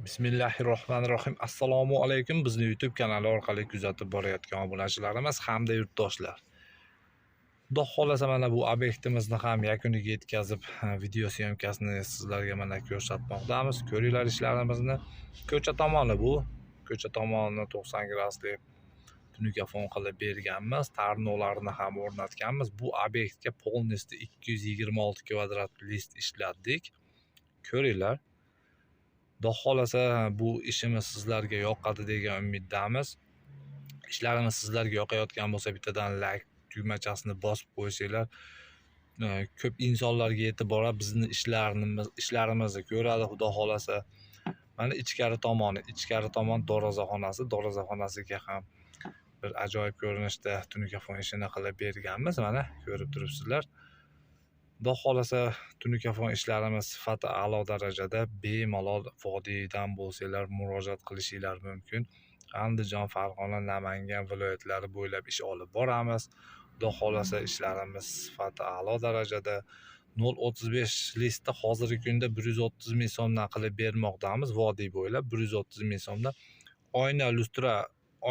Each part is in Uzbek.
Bismillahirrohmanirrohim. Assalomu alaykum. Bizni YouTube kanali orqali kuzatib borayotgan obunachilarimiz hamda yurtdoshlar. Xudo xohlasa, mana bu obyektimizni ham yakuniga yetkazib, video syomkasini sizlarga mana ko'rsatmoqdamiz. Ko'ringlar ishlarimizni. Ko'cha tomoni bu. Ko'cha tomonini 90 gradusli tunukafon qilib berganmiz. Tarnolarni ham o'rnatganmiz. Bu obyektga полностью 226 kvadrat list ishlatdik. Ko'ringlar. Xudo xohlasa, bu ishimiz sizlarga yoqadi degan umiddamiz. Ishlarimiz sizlarga yoqayotgan bo'lsa, bittadan like tugmachasini bosib qo'ysanglar, ko'p insonlarga yetib boradi, bizni ishlarimizni ko'radi, Xudo xohlasa. Mana ichkari tomoni, ichkari tomon darvozaxonasi, darvozaxonasiga ham bir ajoyib ko'rinishda tunukafon ishini qilib berganmiz. Mana ko'rib turibsizlar. Xudo xohlasa, tunukafon ishlarimiz sifati a'lo darajada, bemalol vodiydan bo'lsanglar murojaat qilishinglar mumkin. Andijon, Farg'ona, Namangan viloyatlari bo'ylab ish olib boramiz. Xudo xohlasa, ishlarimiz sifati a'lo darajada. 0,35 listni hozirgi kunda 130 ming so'mdan qilib bermoqdamiz vodiy bo'ylab 130 ming so'mdan. Oyna, lyustra,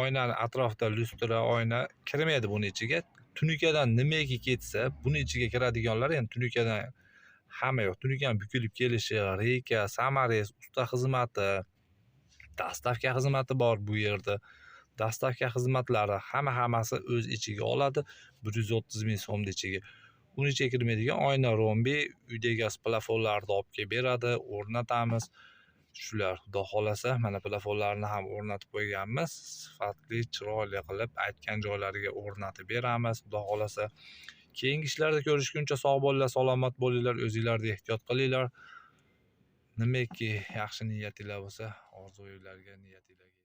oynani atrofida lyustra, oyna kirmaydi buni ichiga. Tunukadan nimaki ketsa, buni ichiga kiradiganlar endi tunukadan hamma yo'q. Tunukani bukilib kelishi, рейка, саморез, usta xizmati, доставка xizmati bor bu yerda. Доставка xizmatlari hamma hammasi o'z ichiga oladi 130 ming so'mni ichiga. Uni ichiga kirmaydigan oyna rombi, uyda egasi plafonlarni olib kelib beradi, o'rnatamiz. Shular, Xudo xohlasa, mana plafonlarni ham o'rnatib qo'yganmiz. Sifatli, chiroyli qilib aytgan joylariga o'rnatib beramiz, Xudo xohlasa. Keyingi ishlarda ko'rishguncha sog' bo'linglar, salomat bo'linglar, o'zinglarni ehtiyot qilinglar. Nimaki yaxshi niyatinglar bo'lsa, orzuinglarga, niyatinglarga.